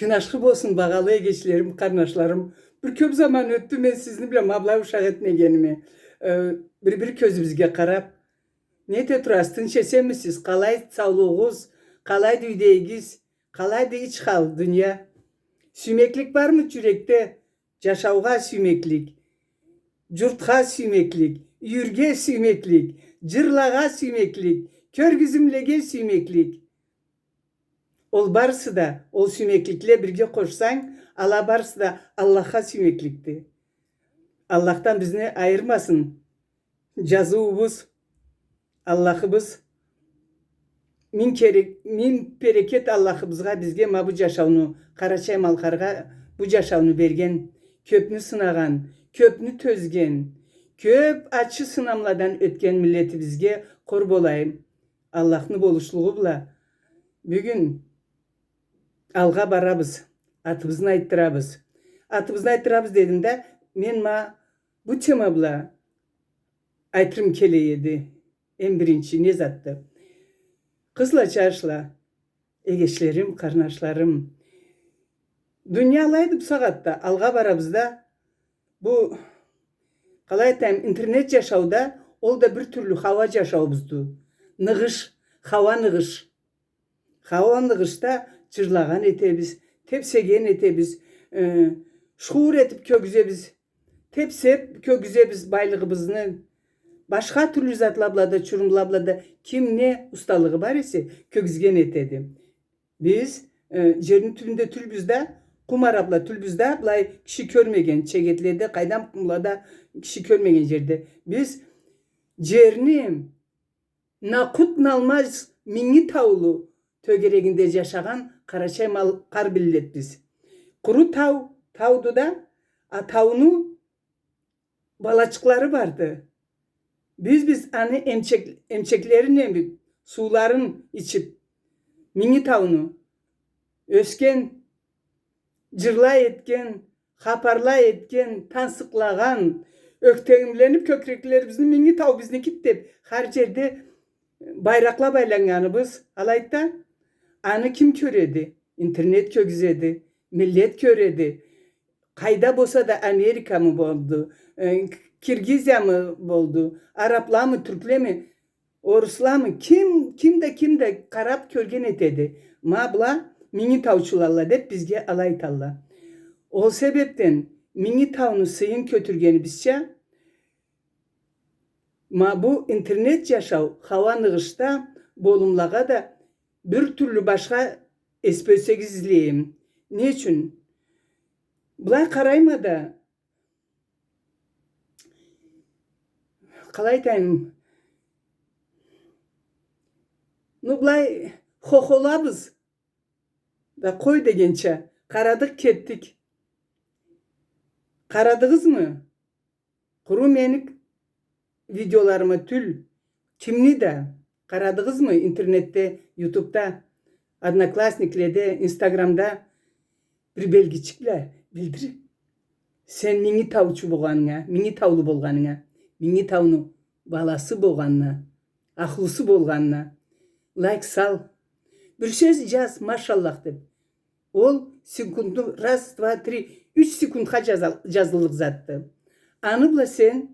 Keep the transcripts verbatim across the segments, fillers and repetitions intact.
Кюн ашхы болсун, багъалы эгечлерим, къарнашларым. Бир кёп заман ётдю, мен сизни бла ма былай ушакъ этмегениме. Э, бир-бир кёзюбюзге къарап, не эте турасыз, тынч эсенмисиз, къалай саулугъугъуз, къалайды юйдегигиз, къалайды ич хал, дуния? Сюймеклик бармы джюрекде? Джашаугъа сюймеклик, джуртха сюймеклик, юйюрге сюймеклик, джырлагъа сюймеклик, кёргюзюмлеге сюймеклик. Ол барысы да, ол сюймекликле бирге къошсанг, ала барысы да Аллахха сюймекликди. Аллахдан бизни айырмасын джазыуубуз, Аллахыбыз. Мин кере-, мин берекет Аллахыбызгъа, бизге ма бу джашауну, Къарачай-Малкъаргъа бу джашауну берген, кёпню сынагъан, кёпню тёзген, кёп ачы сынамладан ётген миллетибизге къор болайым. Аллахны болушлугъу бла бюгюн алгъа барабыз, атыбызны айтдырабыз. Атыбызны айтдырабыз дедим да, мен ма бу тема бла айтырым келе эди. Эм биринчи не затды? Къызла, джашла, эгечлерим, къарнашларым. Дуния алайды бусагъатда, алгъа барабыз да, бу, къалай айтайым, интернет джашауда, ол да бир тюрлю хауа джашаубузду. Ныгъыш, хауа ныгъыш. Хауа ныгъышда джырлагъан этебиз, тепсеген этебиз, э, шуур этип кёргюзебиз, тепсеп кёргюзебиз байлыгъыбызны. Башха тюрлю затла бла да, чурумла бла да, ким не усталыгъы бар эсе, кёргюзген этеди. Биз, э, джерни тюбюнде тюлбюз да, къум ара бла тюлбюз да, былай киши кёрмеген чегетледе, къайдам, къумлада, киши кёрмеген джерде. Биз джерни Накъут-налмаз Минги таулу тёгерегинде джашагъан къарачай-малкъар миллетбиз. Къуру тау тауду да, а тауну балачыкълары барды. Биз, биз аны эмчек-, эмчеклерин эмип, сууларын ичип, Минги тауну ёсген, джырла этген, хапарла этген, тансыкълагъан, ёхтемленип кёкреклерибизни Минги тау бизникиди деп, хар джерде байракъла байланнганыбыз алайды да, аны ким кёреди? Интернет кёргюзеди, миллет кёреди. Къайда болса да, Америкамы болду, э, Киргизиямы болду, арабламы, тюрклеми, орусламы, ким, ким да, ким да къарап кёрген этеди. Ма была Минги таучуладыла деп бизге алай айталла. Ол себепден Минги тауну сыйын кётюргенибизча, ма бу интернет джашау, хауа ныгъышда болумлагъа да бир тюрлю башха эс бёлсегиз излейме. Не ючюн? Былай къарайма да, къалай айтайым, ну, былай хохолабыз да, къой дегенча, къарадыкъ, кетдик. Къарадыгъызмы? Къуру мени видеоларыма тюл, кимни да, къарадыгъызмы интернетде, ютубда, одноклассникледе, инстаграмда? Бир белгичик бла билдир. Сен Минги таучу болгъанынга, Минги таулу болгъанынга, Минги тауну баласы болгъанына, ахлусу болгъанына лайк сал. Бир сёз джаз, машаллах деп. Ол секундну раз, два, три, юч секундха джаза-, джазыллыкъ затды. Аны бла сен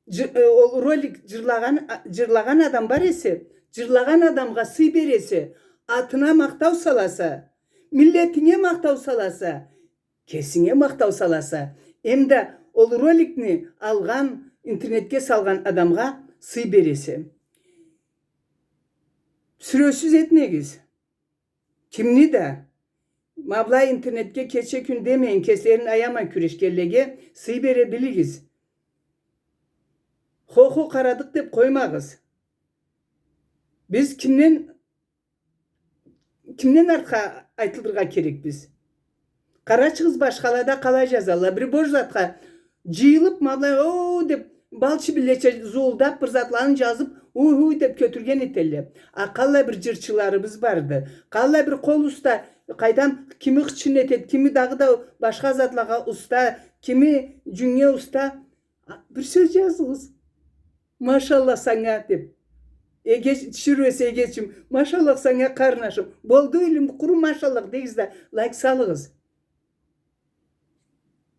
джы-, э, ол ролик джырлагъан, а, джырлагъан адам бар эсе, джырлагъан адамгъа сый бересе, атына махтау саласа, миллетинге махтау саласа, кесинге махтау саласа, эм да ол роликни алгъан, интернетге салгъан адамгъа сый бересе. Сюресиз этмегиз. Кимни да. Ма былай интернетге кече-кюн демейин, кеслерин аямай кюрешгенлеге сый бере билигиз. Хо-хо, къарадыкъ деп къоймагъыз. Биз кимден, кимден артха айтылыргъа керекбиз? Къарачыгъыз, башхалада къалай джазалла. Бир бош затха джыйылып, ма былай, о, деп, балчы билеча зуулдап, бир затларын джазып, уй-уй деп кётюрген этелле. А къаллай бир джырчыларыбыз барды. Къаллай бир къол уста, къайдам, кими хычын этед, кими дагъыда башха затлагъа уста, кими джюннге уста. А, бир сёз джазыгъыз. Машалла санга деп. Эгеч, тиширыу эсе, Эгечим, машаллах санга, къарнашым. Болду, илим, къуру машаллах дегиз да, лайк салыгъыз.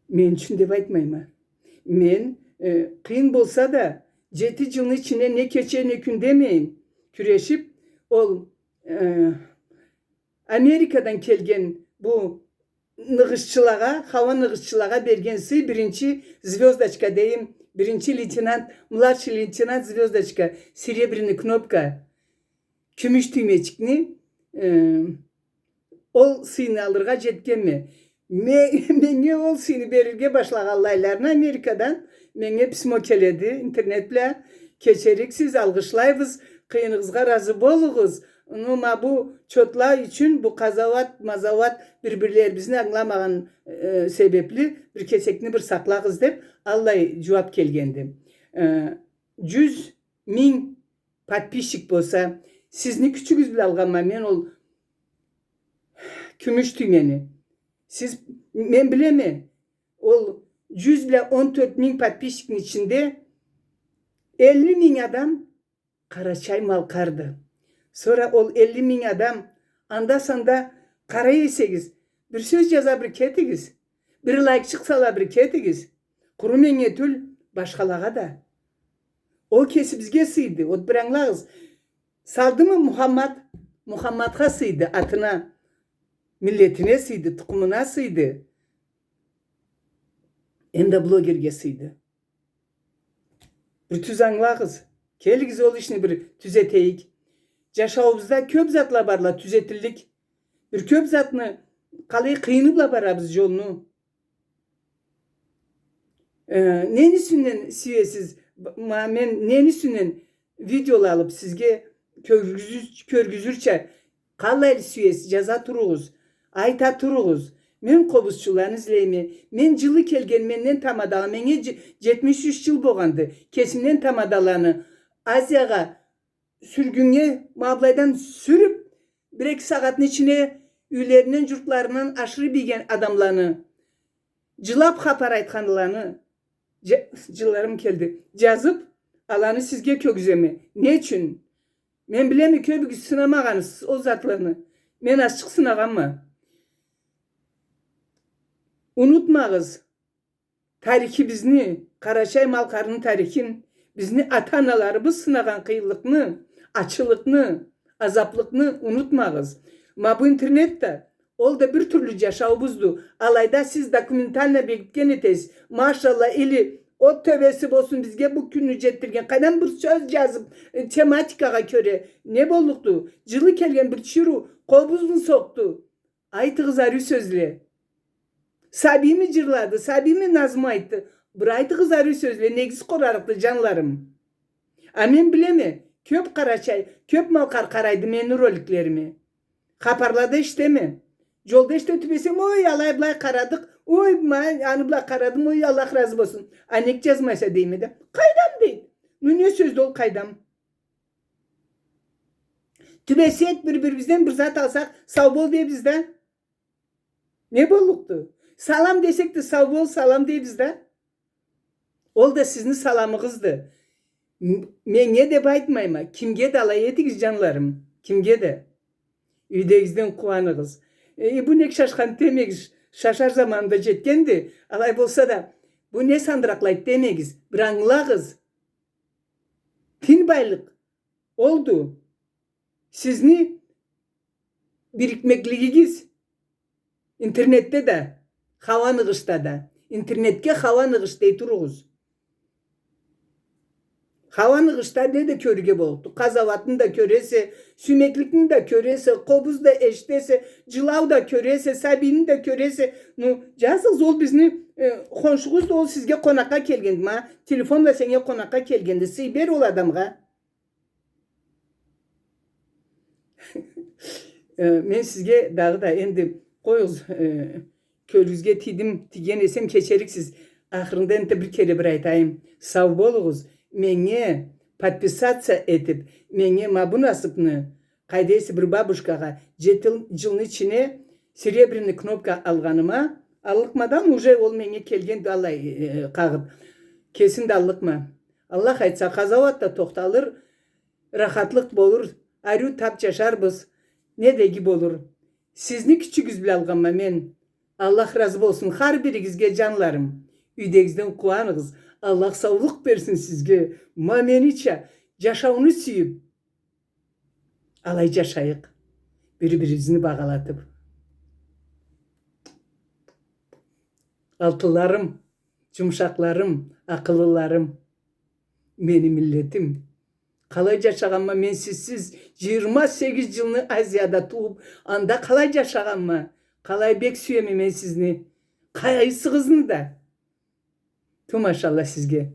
Мен ючюн деп айтмайма. Мен, э, къыйын болса да, жети жылны ичине не кече, не кюн демейин, кюрешип, ол, э, Америкадан келген бу ныгъышчылагъа, хауа ныгъышчылагъа берген сый, биринчи звёздочка дейим, биринчи лейтенант, младший лейтенант звёздочка, серебряный кнопка, кюмюш тюймечикни, э, ол сыйны алыргъа жетгенме. Ме-, меннге ол сыйны берирге башлагъанлайларына Америкадан меннге письмо келеди, интернет бла. Кечериксиз, алгъышлайбыз, къыйыныгъызгъа разы болугъуз. Ну, ма бу чотла ючюн бу къазауат, мазауат, бир-бирлерибизни ангыламагъан, э, себепли бир кесекни бир сакълагъыз деп, аллай жууап келгенди. Э, жюз минг подписчик болса, сизни кючюгюз бла алгъанма мен ол кюмюш тюймени. Сиз, мен билеме, ол жюз бла он тёрт минг подписчикни ичинде элли минг адам къарачай-малкъарды. Сора ол элли минг адам анда-санда къарай эсегиз, бир сёз жаза бир кетигиз, бир лайкчыкъ сала бир кетигиз. Къуру меннге тюл, башхалагъа да. Ол кесибизге сыйды, вот бир ангылагъыз. Салдымы Мухаммад? Мухаммадха сыйды, атына, миллетине сыйды, тукъумуна сыйды. Эм да блогерге сыйды. Бир тюз ангылагъыз. Келигиз, ол ишни бир тюзетейик. Жашауубузда кёп затла барла тюзетиллик. Бир кёп затны къалай къыйыны бла барабыз жолну. Э, нени юсюнден сюесиз? Б-, ма мен нени юсюнден видеола алып сизге кёргюзюр-, кёргюзюрча, къалай сюесиз, жаза туругъуз, айта туругъуз. Мен къобузчуланы излейме. Мен жылы келген менден тамадала, меннге ж-, жетмиш юч жыл болгъанды. Кесимден тамадаланы Азиягъа сюргюннге ма былайдан сюрюп, бир-эки сагъатны ичине юйлеринден, журтларындан ашырып ийген адамланы, жылап хапар айтханланы, жа-, жылларым келди, жазып, аланы сизге кёргюземе. Не ючюн? Мен билеме, кёбюгюз сынамагъансыз ол затланы. Мен азчыкъ сынагъанма. Унутмагъыз. Тарихибизни, къарачай-малкъарны тарихин, бизни ата-аналарыбыз сынагъан къыйынлыкъны, ачылыкъны, азаплыкъны унутмагъыз. Ма бу интернет да, ол да бир тюрлю жашауубузду. Алайда сиз документально бегитген этесиз. Машалла, или от тёбеси болсун, бизге бу кюнню жетдирген. Къайдам, бир сёз жазып, э, тематикагъа кёре. Не боллукъду? Жылы келген бир тиширыу къобузму сокъду? Айтыгъыз ариу сёзле. Сабийми жырлады, сабийми назму айтды? Бир айтыгъыз ариу сёзле, негиз къорарыкъды, жанларым. А мен билеме, кёп къарачай, кёп малкъар къарайды мени роликлериме. Хапарлада эшитеме. Жолда эшите тюбесем, ой, алай-былай къарадыкъ, ой, ма-, аны былай къарадым, ой, Аллах разы болсун. А нек жазмайса дейме да. Къайдам дейди. Ну, не сёздю ол къайдам? Тюбесек, бир-бирибизден бир зат алсакъ, сау бол дейбиз да. Не боллукъду? Салам десек да, сау бол, салам дейбиз да. Ол да сизни саламыгъызды. М-, меннге деп айтмайма, кимге да алай этигиз, жанларым, кимге да. Юйдегизден къууаныгъыз. Э, бу нек шашхан демегиз, шашар заманы да жетгенди. Алай болса да, бу не сандыракълайды демегиз, бир ангылагъыз. Тин байлыкъ олду. Сизни бирикмеклигигиз интернетде да, хауа ныгъышда да. Интернетге хауа ныгъыш дей туругъуз. Хауа ныгъышда не да кёрюрге боллукъду. Къазауатны да кёресе, сюймекликни да кёресе, къобуз да эшитесе, жылау да кёресе, сабийни да кёресе. Ну, жазыгъыз, ол бизни, э, хоншугъузду, ол сизге къонакъгъа келгенди. Ма, телефон бла сеннге къонакъгъа келгенди. Сый бер ол адамгъа. Э, мен сизге дагъыда энди къоюгъуз, э, кёлюгюзге тийдим, тийген эсем кечериксиз. Ахырында энди бир кере бир айтайым. Сау болугъуз. Меннге подписаться этип, меннге ма бу насыпны, къайда эсе бир бабушкагъа, жети жылны ичине серебряный кнопка алгъаныма, аллыкъмадан уже ол меннге келген да алай, э, къагъыт. Кесин да аллыкъма. Аллах айтса, къазауат да тохталыр, рахатлыкъ болур, ариу таб джашарбыз. Не да иги болур. Сизни кючюгюз бла алгъанма мен. Аллах разы болсун хар биригизге, джанларым. Юйдегизден къууаныгъыз. Аллах саулукъ берсин сизге. Ма менича, джашауну сюйюб, алай джашайыкъ. Бири-бирибизни багъалатыб. Алтынларым, джумушакъларым, акъыллыларым, мени миллетим. Къалай джашагъанма мен сизсиз, джыйырма сегиз джылны Азияда туууб, анда къалай джашагъанма, къалай бек сюеме мен сизни, къайсыгъызны да. Ту машалла сизге.